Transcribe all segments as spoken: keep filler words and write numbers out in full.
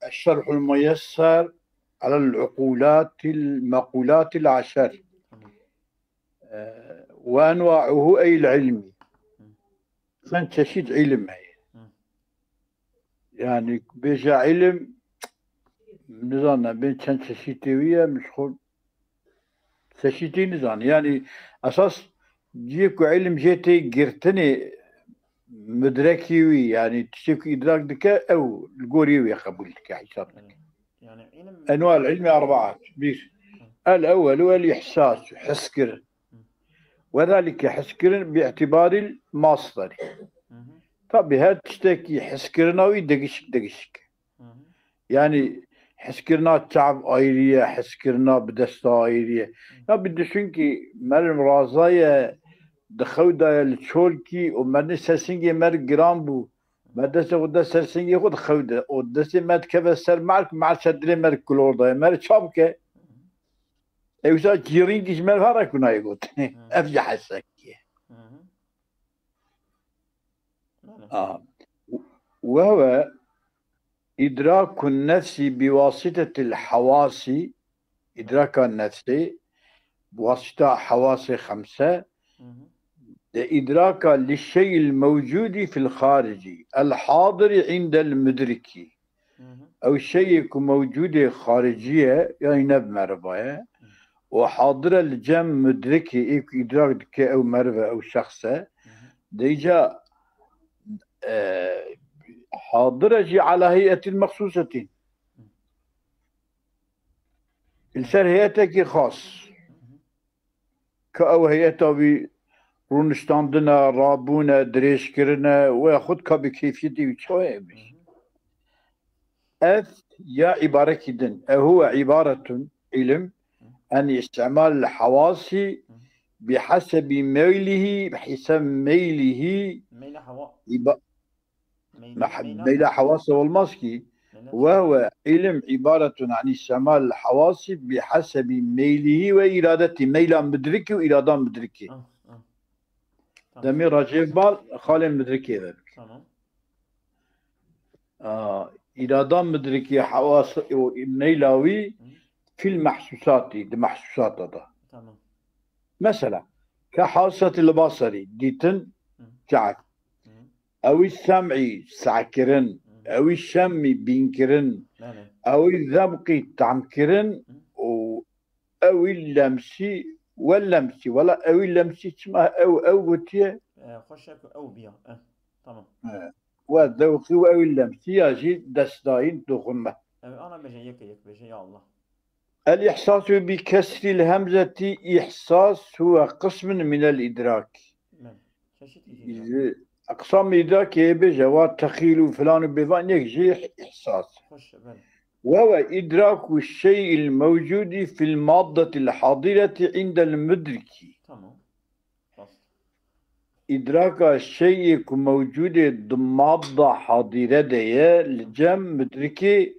الشرح الميسر على العقولات المقولات العشر. Tamam. Ee, وأنواعه أي العلم. Çend çeşit ilim heye. Hı. Yani bêje ilim, nizanim, bên çend çeşitê wî ye, min ji xwe çeşitî nizanim. Yani esas cihê ku ilim jê tê girtinê, mudrekî wî, yani tiştê ku îdrak dike, ew li gorî wê qebûl dike, hesab dike. Yani ilim Enwa el ilmi erbaat. Bir. El ewwelu el ihsas, his kirin. Ve zalike his kirin bi itibaril masderi. Hı hı. Tabi her tiştekî hiskirina wî degişik degişik. Hı hı. Yani hiskirina çav ayrı ye, hiskirina bi desta ayrı ye. Ya bir düşün ki, merim razaye, di xew de ye li çolkî û merinê ser singê mer giran bû. Me destê xwe de ser singê xwe di xew de. Û destê me dikeve ser mer, mer ser dilê mer kulor daye. Mer çav ke. Ew sa cîrînkî ji me ve re ku nayê got. Hı. Ev jî hesek ye. Hı hı. Belê. Aha. Ve huve idrakun nefsî bi wasitetil hewasî, idraka nefsî, bi wasita hewasê xemse, Hı hı. de idraka li şeyil mewcudî fil xaricî, el hadiri indel mudrikî. Hı hı. Ew şeyê ku mewcudê xaricî ye, yanî ne bi meriva ye, Hı. û hadir e li cem mudrikê, ê ku îdrak dike ew meriv e, ew şexs e, Hı hı. deyca, e, hadir e jî ala heyetîn mexsusetîn. Hı. Li ser heyetekî xas. Hı hı. Ka ew heyeta wî rûniştandine, rabûne, dirêjkirine, we xwe ka bi keyfiyetê wî çawa ye bî? Hı hı. Ev ya îbarekî din. Ev huwe îbaretun, îlim, Hı. en îstimal hewasî Hı. bi hesebî meylihî, bi heseb meylihî, Meyla hewa. îba-, Meyla, Meh-, meyla meyla hewa. hewası olmaz ki. Meyla Ve hewa. huve ilim ibaretun an istimal hewasi bi hasebi meylihi ve iradeti. Meyla mudriki ve irada mudriki. Ah, ah. Tamam. Demê racê bal xalê mudrikê ve. Tamam. Aa, irada mudriki hewas û meyla wî Hı. fil mehsusatî, di mehsusata da. Tamam. Mesela, ke hasatil basarî, dîtin, Hı. çak. Hı. Ewî sem'î, sehkirin. Hı. Ewî şemmî, bînkirin. Belê. Ewî zevqî, tamkirin. Hı. Û ewî lemsî, we lemsî. Wela ewî lemsî çima ew, ew gotiye? E, xweş e ku ew biya. Eh, tamam. E, we zevqî û ewî lemsî ya jî destdayîn doxunme. Ew ana bêje yeke yek bêje, ya Allah. El ihsasu bi kesril hemzeti ihsas huve qismun minel idrak. Belê. Çeşit Ji eqsam îdrakê bêje wa texîl û filan û bêvan yek jî ihsas. Xweş, belê. Ve ve idraku şey'il mewcudi fil maddetil hadireti indel mudriki. Tamam. Rast. Îdraka şey'ê ku mewcudê di madda hadire de ye, li cem mudrikê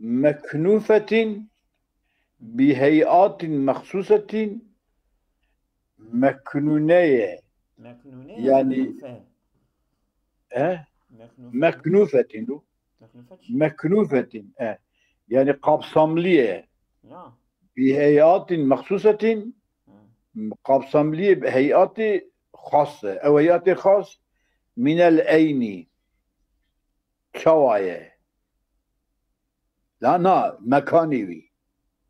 meknûfetin bi hey'atin mexsûsetin meknûne ye. Meknûne ye, Yani meknûfe. E? Meknûfe. Meknûfetin. Meknûfe çi? Meknûfetin. E. Yani kapsamlı ye. Ya. Bi hey'atin mexsûsetin Hı. kapsamliyê bi heyatê xas e. Ew heyatê xas minel eynî. Çawa ye? La na, mekanê wî.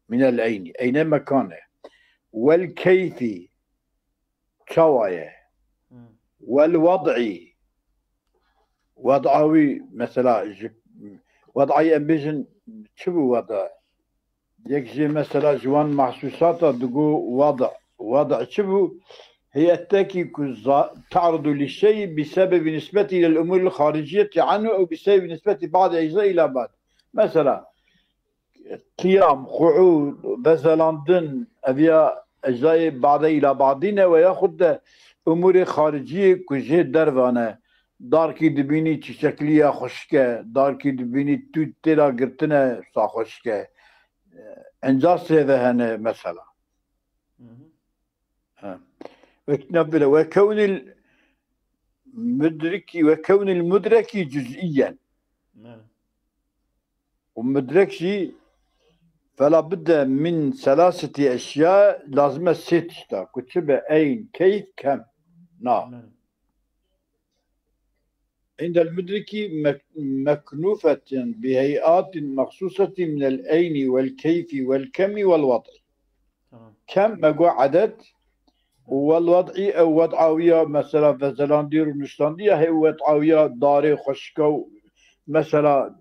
Minel eynî. Eyne mekan e. Wel keyfî. Çawa ye? Hı. Wel wed'î. Wed'a wî, mesela, ji, wed'ayê em bêjin, çi bû wed'a? Yek jê mesela ji wan mahsûsata digo wada. Wada çi bû? Heyetekî ku za-, ta'rudu li şeyî bi sebebi nisbetî lil umûril xariciyetî anhu ew bi sebebi nisbetî ba'dî ecza ila ba'd. Mesela, qiyam, qu'ûd, vezelandin, ev ya eczayê ba'de ila ba'dî ne we yaxud de umûrê xariciyê ku jê derva ne. Darkî dibînî çîçekliya xweşik e, darkî dibînî tû têra girtine, sa xweşik e. Encasê ve hene mesela. Hı hı. Ha. Wek ne bile, ve kewnil mudriki, ve kewnil mudreki cüz'iyen. Evet. Û mudrek jî fela bidde min selaseti eşya, lazim e sê tişta, ku çi be eyn, keyf, kem. Na. Belê. عند المدرك مك-، مكنوفة بهيئات مخصوصة من العين والكيف والكم والوضع. Tamam. Kem me got edet û wel wed'î ew wed'a wî ya mesela vezelandî, rûniştandî ya hê wed'a wî ya darê xweşika û mesela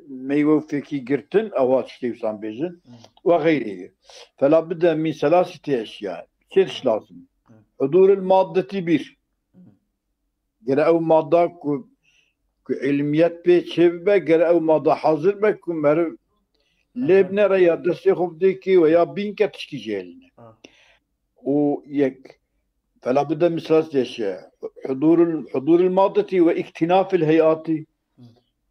meywe û fêkî girtin, ewa tiştê wîsan bêjin, Hı. Ve xeyrî. Fela bide min selasî tê eşya. Çê diş lazim. Hı. Hudûril maddetî bir. Hı. Gere ew mada ku, ku ilmiyet pê çê bibe, gere ew mada hazir be ku meriv lê binere ya destê xwe bidê kê we ya bîn ke tişkî jê hêline. Ha. Û yek, fela bide misal deşe, hudûrul, hudûrul madetî ve îktînafil heyatî. Hı.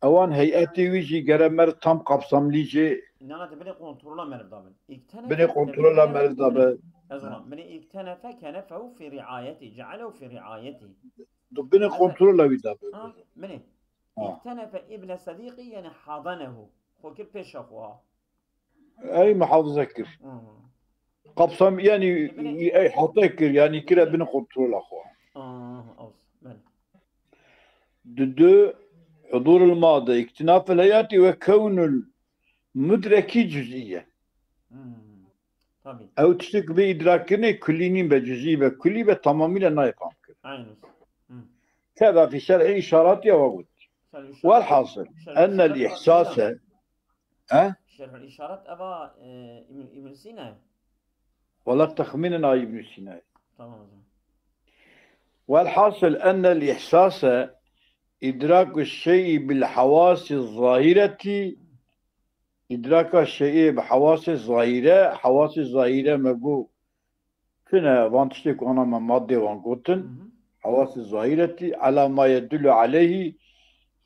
Ewan heyetê wî jî gere mer tam kapsamlî jê. Nana de binê kontrola meriv da bin. Binê kontrola meriv da be. Ez ona, binê iktenefe kenefehu fî riayetî, cealehu fî riayetî. Tu binê kontrola wî da be. Ha, binê. Ha. İktenefe ibne sedîqî, yani hadanehu. Xwe kir pêşa xwe. Ey muhafaza kir. Hı. Kapsam yani, e, binê, ey hata kir yani kire binê kontrola xwe. Aha, olsun. Belê. Dudu, hudurul made, iktinafil heyati ve kewnul mudreki cüz'iye. Hmm. Tabii. Ew tiştek bi idrak kirinê kulî nîn be, cüz'î be, kulî be, tamamîle nayê fam kir. Aynen. Hmm. Keda fi şer'î işarat ya ve got. Şer'î işarat. Welhasil, şer'î ennel işarat ihsase, he? Şer'î işarat eva, e, İbn, İbn Sina. Wala texmînin a Îbn Sînayê. Tamam o zaman. Welhasil ennel ihsase idraku şey'i bil hawasi zahireti, idraka şey'i bi hawasi zahire, hawasi zahire me got, tune van tiştê ku ana me maddê wan gotin, Hı hı. Hawasi zahireti, ala ma yedullu aleyhi,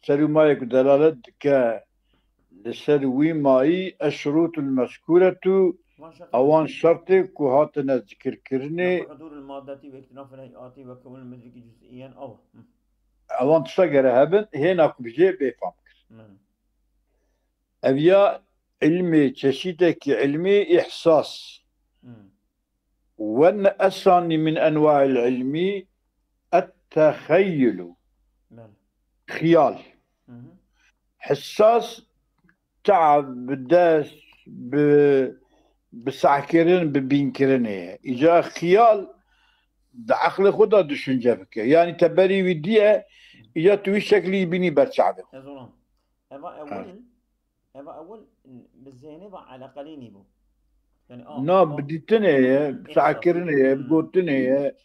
ser û mayê ku delalet dike li ser wî mayî, eşrutul mezkuretu, Van şertê ewan şertê ku hatine zikirkirinê. Hudurul maddeti ve iktinafil heyati ve kevnul mudriki cüz'iyen ew. Hı. Ewan tişta gere hebin, hêna ku bijê bê fam kir. Hı. Ev ya ilmê, çeşîtekî ilmê ihsas. Hı. Wen esanî min enwail ilmî et texeyyulu. Belê. Xiyal. Hı hı. Hissas taa bi dest, bi, bi sehkirin, bi bînkirinê ye. Îca xiyal di eqlê xwe de düşünce bike. Yani te berî wî diye, îca tu wî şeklî bînî ber çavê xwe. Ez olam. Eva Ha. ewil Eva ewil bi zênê ve eleqelî nîbû. Yani, a, Na, a, bi dîtinê ye, bi ihsas. Sehkirinê ye, bi Hmm. gotinê ye.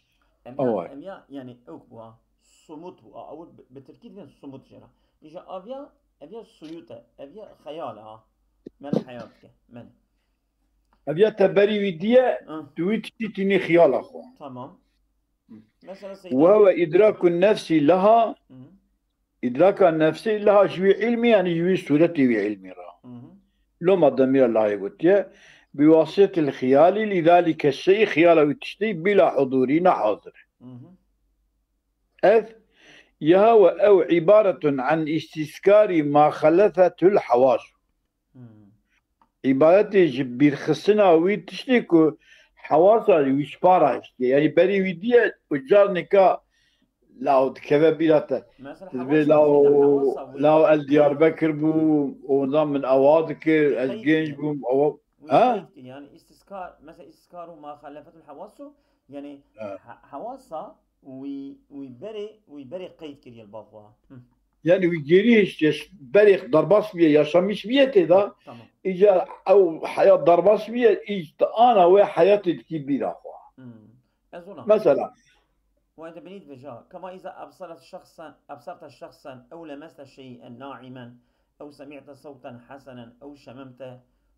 Em ya, Awa. em ya, yani, ewk bû ha. Sumut bû. A, ewil bi, bi tirkî dibên sumut jê re. Îja aviya, ev ya suyut e. Ev ya xeyal e ha. Mene heyat ke. Mene. Ev ya te berî wî diye, Ah. tu wî tiştî tînî xiyala xwe. Tamam. Mesela Seyda Ve ve idraku nefsî leha, Hı hı. Îdraka nefsê leha ji wî ilmî, yani ji wî sûretê wî ilmî re. Hı hı. Loma demîra lahê gotiye, bi wasitetil xiyalî, lîdalîke şeyî, xiyala wî tiştê bîla hudûrî ne hazir e. Hı hı. Ev ya we ew îbaretun an îstîskarî ma xelefetul hewas. Hmm. Îbaretê ji bîrxistina wî tiştê ku hewasa wî ji para hiştiye. Yani berî wî diye û carnika law dikeve bîra te. Mesela Dibê hewasa law, wî de, hewasa wî. Law el Diyarbekir bû, ondan min awa dikir, ez Qeyd genç dike. bûm, awa. Wî Ha? qeyd dike. Yani istiskar, mesela istiskar û muxalefetul hewasu, yani Ha. he-, hewasa wî, wî berê, wî berê qeyd kiriye li ba xwe. Hı. Yani wî gêrî hiştiye, berê derbas bûye, yaşamış bûye tê de. Tamam. Îca ew heyat derbas bûye, îc ana wê heyatê dikî bîra xwe. Hmm. Ez ona. Mesela. Ve ente binî dibêje, kema îza ebsara şexsen, ebsarta şexsen, ew lemesta şey'en na'imen, ew semi'ta sewten hesenen, ew şememte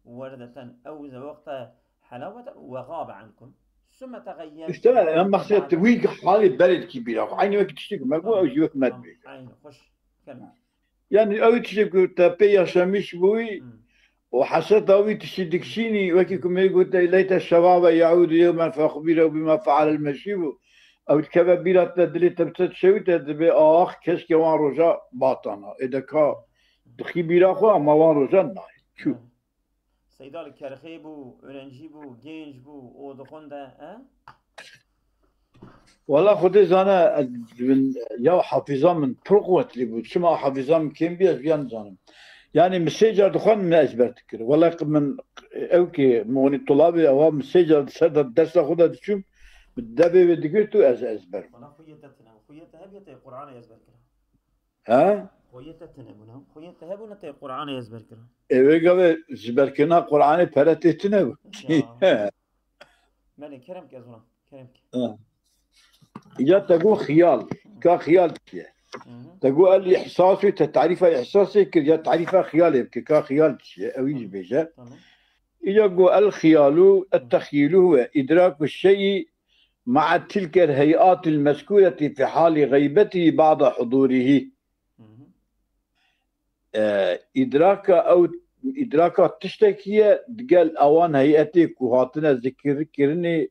werdeten, ew zewaqte helaweten ve gabe ankum. Sümme tegayyertu. İşte em mexsed wî halê berê dikî bîra xwe. Aynî wekî tiştê ku me got, ew jî wek me dibêje. Aynî, xweş. Kem. Yani ew tiştê ku te pê yaşamış bûyî Hmm. û hesreta wî tiştî dikişînî, wekî ku me got, leyte şebabe yaûdu yewmen fexbîre bîma fealel meşîbû. Ew dikeve bîra te, dilê te bi te dişewite, dibê, ax, keşke wan roja batana. Ê de ka dixî bîra xwe, ama wan roja nayê. Çû. Seyda li kerxê bû, öğrenci bû, genç bû, o dixwende, e? Wala Xwedê zane, ez bin, ya hafîza min pir quwetlî bû. Çima hafîza min kêm bî, ez viya nizanim. Yani min sê car dixwend min ezber dikir. Wala min ew ki min wanî tulabê ewa min sê car di ser de dersa xwe de diçûm, min devê wê digirt û ez ezber bûm. Bana xuyê te tine, xuyê te hebiye te Qur'anê ezber kira. He? Xuyê te tine bûne, xuyê te hebûne te Qur'anê ezber kira. Ê wê gavê ezberkirina Qur'anê pere tê tune bû. Ya. Belê, kerem ke ez ona, kerem ke. Ha. Ya te got xiyal. Ka xiyal çi ye? Hı hı. Te got el ihsas û te tarîfa ihsasê kir ya tarîfa xiyalê bike. Ka xiyal çi ye? Ew jî bêje. Tamam. Ya got el xiyalu et texyilu huve idraku şey'i ma'a tilkel hey'atil mezkureti fi hali gıybetihi ba'da hudurihi. Hı hı. E, îdraka ew, îdraka tiştekî ye, digel ewan heyetê ku hatine zikirkirinê,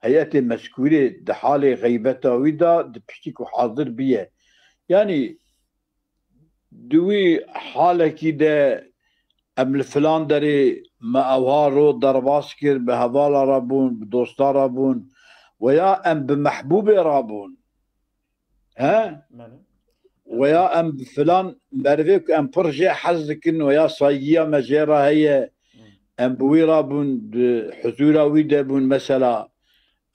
heyetê mezkûrê di halê xeybeta wî de, di piştî ku hazir biye. Yanî, di wî halekî de em li filan derê me ewha ro derbas kir, bi hevala re bûn, bi dosta re bûn, weya em bi mehbûbê re bûn. He? Belê. Weya em bi filan merivê ku em pir jê hez dikin, weya saygiya me jê re heye, Hı. Em bi wî re bûn, di huzûra wî de bûn, mesela,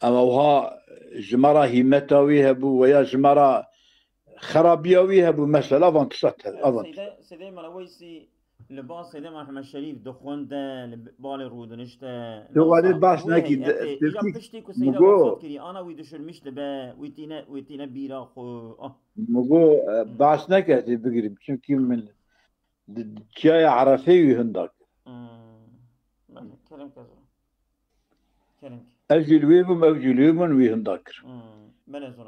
em ewha ji me re hîmeta wî hebû, weya ji me re xerabiya wî hebû, mesela, van tişta te-, Ya, avan. Seyde, Seyde Mala Weysî li ba Seyde Mala Heme Şerîf dixwende, li balê rûdinişte, Tu nasa, warê bahs wê nekî, heyetê, de-, îja Tirkî, piştî ku Seyde Mugo, wefat kirî, ana wî dişirmiş dibe, wî tîne, wî tîne bîra xwe. Ah. Mugo, e, Hı. bahs neke ez ê bigirîm, çimkî min di, di çiyaya Erefê wî hinda kir. Hmm. Belê, kerem ke zor. Kerem ke. Ez jî li wê bûm, ew jî li wê bûn, wî hinda kir. Hmm. Belê zor.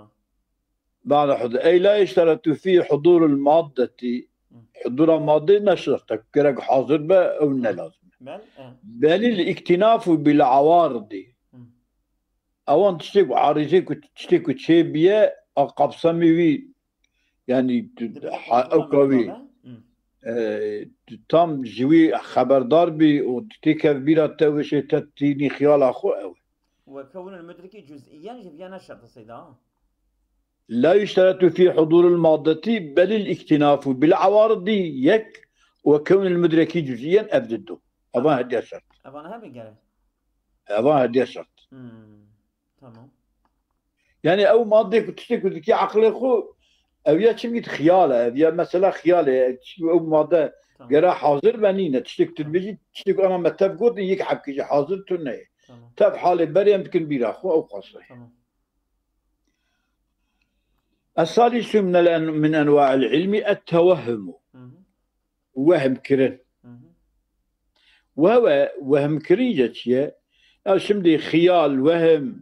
Ba'de hudur. Ey la yeşteretu fî hudurul maddeti. Hı. Hudura madde ne şerta. Gerek hazir be, ew ne lazim. Bel, e. Belil iktinafu bil awaridi. Hı. Ewan tiştê ku arizê ku tiştê ku çê biye, a kapsamê wî, yani, tu, Dibe ha, kontrola ew ka wî, mezrave. Hı. e, tu tam ji wî xeberdar bî û tu têkev bîra te wişê te tînî xiyala xwe ew. Ve kewunul mudriki cüz'iyen jî viya ne şerta Seyda. La yushtaratu fi hudurul maddeti belil iktinafu bil awaridi yek ve kewnil mudreki cüz'iyen ev di du. Evan hediye şert. Evan hemi gere. Evan hediye şert. Hmm. Tamam. Yani ew madde ku tiştê ku dikî aqilê xwe ev ya çimkî xiyal e, ev ya mesela xiyal e, çimkî ew madde Tamam. gere hazir be nîne. Tiştê ku tu dibêjî, tiştê ku ana me tev gotin, yek hebkî jî hazir tune ye. Tamam. Tev halê berê em dikin bîra xwe ew qasay. Tamam. Es-salisu minel en-, min enwa'il ilmi et-tewehhumu. Hı hı. Wehm kirin. Hı hı. Wewe, wehm kirin jî çi ye? Ya şimdi xiyal, wehm,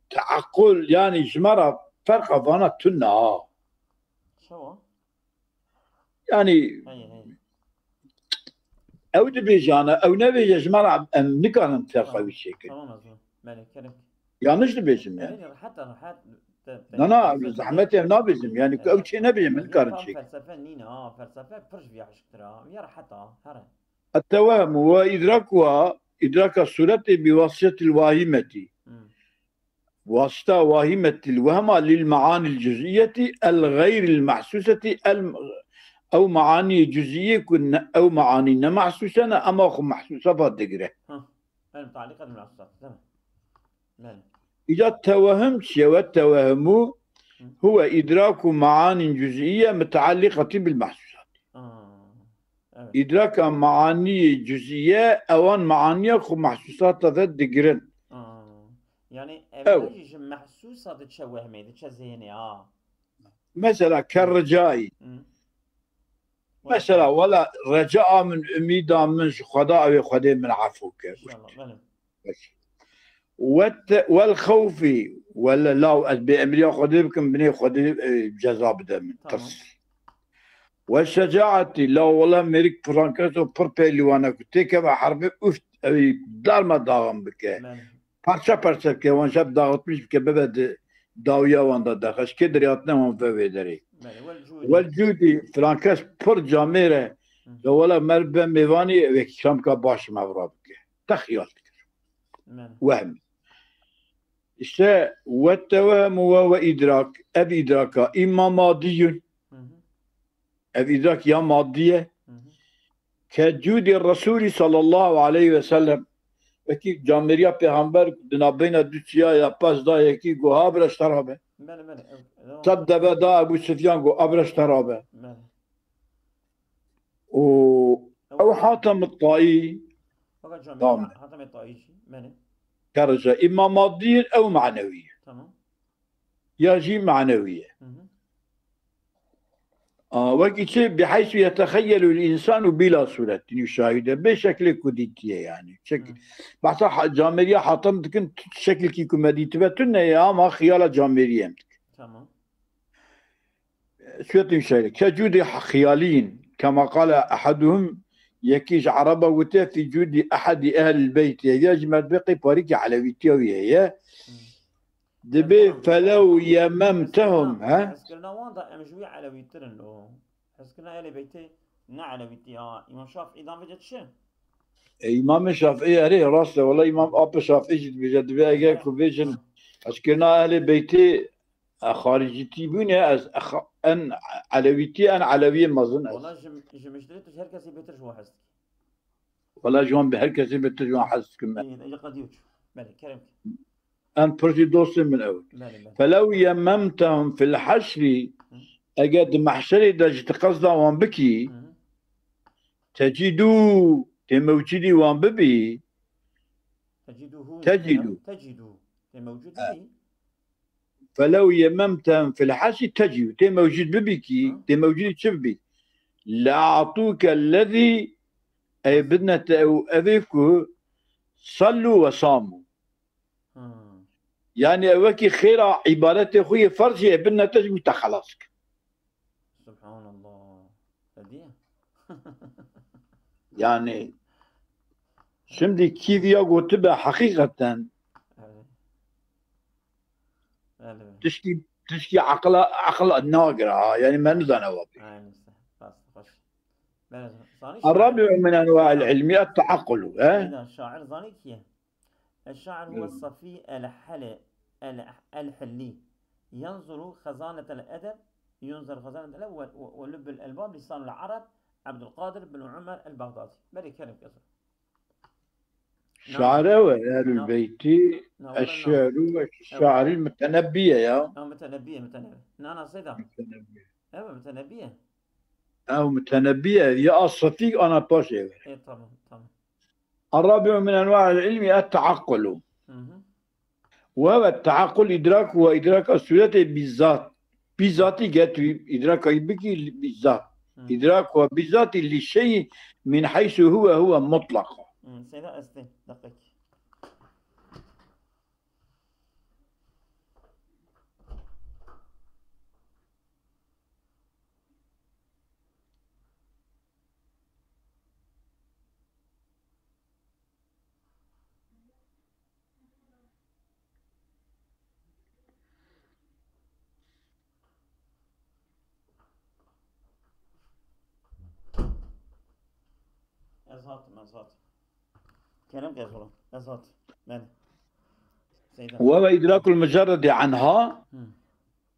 teaqqul, yani ji me re ferqa vana tune ha. Çawa? Yani Heye, heye. ew dibêjane, ew nebêje ji me re em nikarin ferqa Tamam. wî çêkin. Tamam, ez bunu. Belê, kerem. Yanlış dibêjim yani. Belê, rehet, rehet. Te, te, Na, na, te, zehmet em nabêjim yani, ku ew çê nebêje min Belê, nikarin tam çêkin. Felsefe nîne ha, felsefe pir ji vî aşiktir ha. Ya rehet ha, here. Ettewehmu ve idrakuha, idraka sureti bi vasitetil wahimeti. Hmm. Vasita wahimetil wehma lil maanil cüz'iyeti el gayril mahsuseti el, ew maaniyê cüz'iye ku ne, ew maanî ne mahsuse ne, ema xwe mahsusa va digire. Ha. El mutaliqet bil mahsusat, değil mi? Belê. Îca tewehum çi ye? Ve tewehmu Hı. huve idraku maanin cüz'iye mutaalliqetin bil mahsusat. Aa, evet. Îdraka maaniyê cüz'iye, ewan maaniya xwe mahsusata ve digirin. Aa. Yani Ew. Evlî jî mahsusa diçe wehmê, diçe zênê ha. Mesela kerricayî. Hı. Mesela wela reca min, umîda min ji Xweda, ew ê Xwedê min efû ke. İnşallah, belê. Wet-, wel xewfî, wele law ez bê emriya Xwedê bikim, binê Xwedê, e, ceza bide min. Tamam. Tirs. Wel şecaetî, law wele mêrik pirankeso pir pehliwane ku têkeve herbê, ûf, ew ê darmadağın bike. Belê. Parça parça bike, wan şev dağıtmış bike, bibe di dawiya wan de derxe. Ji kê derê hatine wan ve wê derê. Belê, wel cûdî. Wel cûdî, filan kes pir camêr e, Ya wela mer be mêvanî, ev yekî kamka baş mevra bike. Te xiyal dikir. Wehm. İşte ve tevehemu ve ve idrak. Ev idraka imma madiyun. Ev idrak ya maddiye. Ke cûdê Resulî sallallahu aleyhi ve sellem. Wekî camêriya pêxember di navbeyna du çiya ya pez da yekî got, "Ha bira ji te re be." Bele, bele. Ew, ew. Sed deve da Ebu Sufyan got, "Ha bira ji te re be." Bele. Û ew Hatem Taî. Fakat camêriya Hatem Taî jî, bele. Karaca îma madî ye ew manewî ye. Tamam. Ya jî manewî ye. Hı hı. A, wekî çi, biheysu yetexeyyelu l-însanu bîla sûretin û şahîde. Bê şeklê ku dîtiye yani. Çek, Hı. Behsa ha-, camêriya Hatem dikin, tu şeklekî ku me dîtibe tune ye, ama xiyala camêriyê em dikin. Tamam. Sûretin şahîde. Ke cûdê xiyalîn, kema qale ehaduhum, yekî ji Ereba gote, fî cûdî ehedî ehlil beyt. Ya jî me dibê qey parîkî elewîtiya wî heye. Hı. Dibê felew yememtehum, he? Hezkirina wan da em ji wî elewîtir in o. Hezkirina Ehlê Beytê ne elewîtî ya. Îmam Şafî dan vêce çi? E, Îmamê Şafî erê, rast e. Wela Îmam Apê Şafî jî dibêje, dibê eger ku bêjin hezkirina Ehlê Beytê, e, xaricîtî bûne, ez, e, xa-, en elewîtî, en elewiyê mezin ez. Wela ji, ji miştirê tu ji her kesî bêtir ji wan hez dikî. Wela ji wan bi her kesî bêtir ji wan hez dikim ez. Ê, ê, qediyo çû. Belê, kerem ke. Em pirsî dostê min ew. Belê, belê. Felew yememtehum fil haşrî, Hı. Eger di mehşerê de ji ti qesda wan bikî, Hı. Tecidû, tê mewcudî wan bibî. Tecidûhû. Tecidû. Tecidû. Tê mewcud bibî. Felew yememtehum fil haşrî tecidû. Tê mewcud bibî kî, Hı. Tê mewcudî çi bibî? Le atûke lezî, ey bidne te ew, evê ku sallu ve samu. Hmm. Yani ew wekî xêra îbadetê xwe yê ferz jî ê bidne te jî wî te xelas kir. Subhanallah. Hediye. Yani şimdi kîviya gotibe hakikaten. Evet. Belê. Tişkî, tişkî aqila, aqil nagire ha. Yani me nizane wa bê. Aynen işte. Rast, hoş. Belê, zanî şair. Errabi'u min enwa'il ilmi et-taakkulu, he? Eyda, şair zanî kî ye? Eşşair huwe Hı. Safî el-Hale, el-, el-Hillî. Yanzuru xezanetel edeb, yunzir xezanetel edeb ve, ve, ve lubbul elbab, lisanul arab, Abdülkadir bin Umer el-Baghdadi. Belê kerem kezo. Şair ew e, Ehlul Beyti, eşşe'ru ve şairî Mutenebbi ye ya. Ha, Mutenebbi ye, Mutenebbi. Na, na, Seyda. Mutenebbi. Ew e, Mutenebbi ye. Ew Mutenebbi ye. Ya Asafî ana paşê ve. E, tamam, tamam. Errabi'u min enwa'il ilmi et-taakkulu. Hı hı. Ve ve taakkul idrak ve idraka sûretê bizzat. Bizzatî get wî îdrakayî bikî bizzat. Hı. Îdrak ve bizzatî li şeyî min heysu huve huve mutlaka. Hı, Seyda estê, deqek. Ez hatim, ez hatim. Kerem ke ez olam. Ez hatim. Ben. Seyda. Ve ve idrakul mucerredi anha. Hı.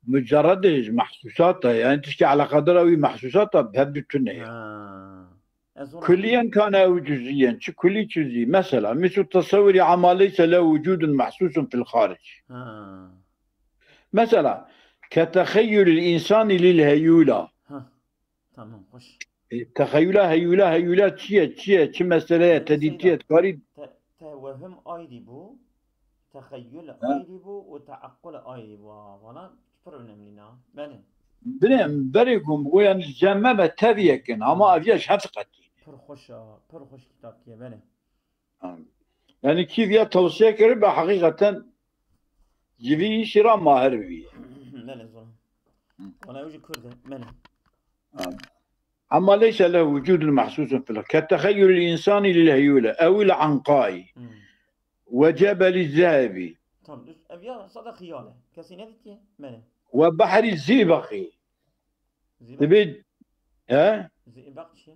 Mucerredê ji mehsûsata, yani tiştê eleqedara wî mehsûsata bi hev du tune ye. Ha. Ez ona Kulliyen kane ew cüzîyen, çi kullî çi cüzî. Mesela, mislu tesewwurî ema leyse lehu wucudun mehsûsun fil xaric. Ha. Mesela, ke texeyyulil insani lil heyula. Ha. Tamam, hoş. E, texeyula, heyula, heyula çi ye, çi ye, çi mesele ye, te dîtiye, dikarî. Te, te wehim ayrî bû, texeyul ayrî bû û teakkul ayrî bû. Ha, vana pir önemli na. Belê. Bilê, berê ku em goyan cem me be tevî yekin, ama ev ya ji hev qetî. Pir xweş a, pir xweş kitapkî ye, belê. Ha. Yani kî viya tewsiye kiribe, heqîqeten ji vî îşî ra mahir bî. Belê zor. Hı. Vana ew jî Kurd e, belê. Ama leyse lehu wucudun mehsusun fil, ke texeyyulil insani lil heyule, ewil anqai, Hmm. Ve cebeli zehebi. Tamam, düz. Ev ya sada xiyal e. Kesî nedîtiye? Mene. Ve behrî zîbaqî. Zîbaq? Dibê, he? Zîbaq çi ye?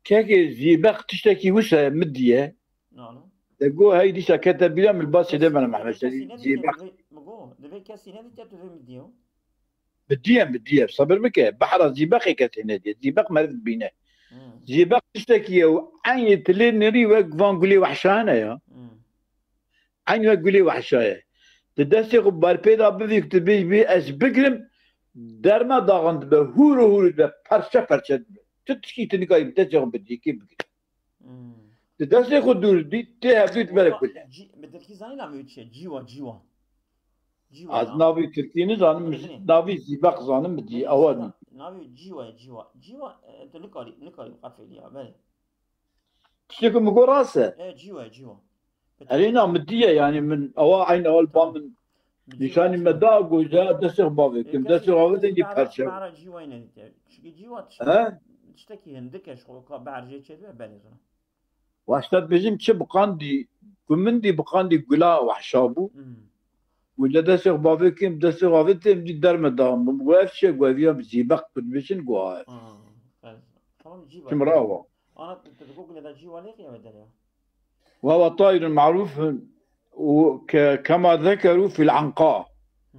Kekê zîbeq tiştekî wisa ye, midî ye. Nano. Te got hey dîsa kete bîra min li basê de bene Mehmet Şerîf. Zîbeq. Min got, divê kesî nedîtiye tu vê midî yo. Midî ye, midî ye. Sabir bike. Behra zîbeqê kesê nedîye. Zîbeq meriv dibîne. Hmm. Zîbeq tiştekî ye û eynî tu lê nirî wek van gulê wehşane ya. Hmm. Eynî wek gulê wehşa ye. Di destê xwe berpê de bivî, tu bêj bî ez bigirim, derme daxin dibe, hûr û hûr dibe, perçe perçe dibe. Tu tişkî tu nikarî bi destê xwe bi dîkê bigirî. Hmm. Di destê xwe dûr dî, tê hevdû dibere gul. Cî-, bi tirkî zanî navê wî çi ye? Cîwa, cîwa. Cîwa. Az ya. Navê tirkî nizanim, Tirkî. Navê zîbeq zanim bi dî, Navê ewa zîbeq, nî. Navê cîwa ye, cîwa. Cîwa, e, tu nikarî, nikarî bi qefê lî ya, belê. Tiştê ku min got rast e. E, cîwa ye, cîwa. Erê na min diye yani min ewa eyn ewa li ba Tamam. min Bi cîwa nîşanî çi me ye? da goja destê xwe bavê kim. Destê xwe bavê dengî perçe. Behra cîwayî nedîtiye. Çünkü cîwa tişt-, He? tiştekî hindik e ji xwe ka behar jê çêdibe belê zira. Wexta dibêjim çi biqandî, ku min dî biqandî gula wehşa bû. Hmm. Û li destê xwe bavê kim, destê xwe avê têm dî derme da. Min got ev çi ye? Got ev ya zîbeq ku dibêjin got ev. Ha, evet. Tamam, cîwa. Kim rawa? Ana, tu, tu, tu Google da cîwa lê xiya ve derya. Ve ve tayirun ma'rufun û ke-, kema zekeru fil anqa. Hı.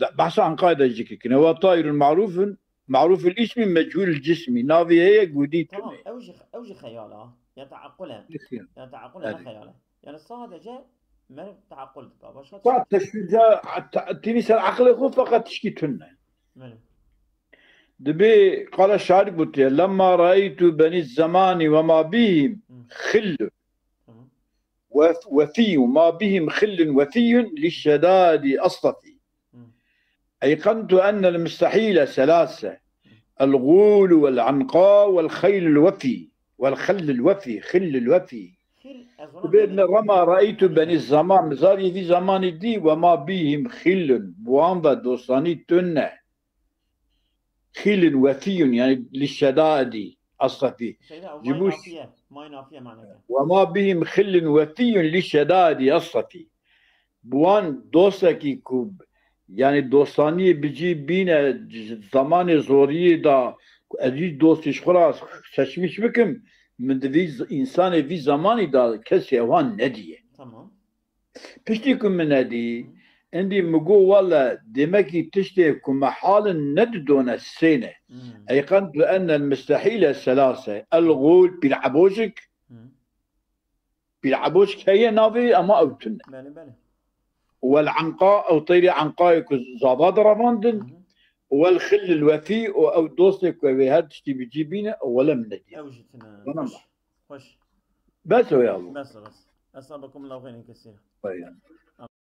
De-, behsa anqayê de jî kikine. Ve tayirun ma'rufun, ma'ruful ismi mechulul cismi. Navê heye gudî Tamam, tune. ew jî, ew jî xeyal a. Ya teaqqul e. Nixiyam. Ya teaqqul e, ne Evet. xeyal e. Yani sadece meriv teaqqul dika. Başka Sa tişt- teşbîh ca, te-, tînî ser eqlê xwe feqet tişkî tune. Meriv. Dibê qala şair gotiye, "Lemma raeytu benî zemanî ve ma bîhîm Hı. xillun Tamam. ve, wefî, ma bîhîm xillun wefîyun li şedadî astafî. Hı. Eyqentu ennel mustehîle selase, el gûl vel anqa vel xeylul wefî, vel xillul wefî, xillul wefî." Xil, ez ona Dibê dedim. ne rema raeytu benî zaman, zarî vî zamanî dî ve ma bîhîm xillun, bi wan ve dostanî tune. Xîlin wefîyun, yani li şedadî astafî. Şeyde, Ji bu ş- nafiye, may nafiye maneke. Ve ma bihim xîlin wefîyun li şedadî astafî. Bi wan dostekî ku, yani dostaniyê bi cî bîne, zamanê zoriyê da, ku ez jî dostî ji xwe ra seçmiş bikim, min di vî z-, însanê vî zamanî da kesê wan nediye. Tamam. Piştî ku min nedî, endî min got, wele, demekî tiştê ku me halin nedidone sê ne. Hmm. Eyqentu ennel mustehîle selase, el gûl, pîl ebojik. Hmm. Pîl ebojik heye navê, ama ew tune. Belê, belê. Wel anqa, ew teyrê anqayê ku zava direvandin. Hmm. Wel xillil wefî, û ew dostê ku ew ê her tiştî bi cî bîne, ew wele min nedî. Ew jî tune. Tamam. Xweş. Xweş. Bes o ya bu. Bes o, bes. Esabakum Allahu xeyran kesîra. Xeyran.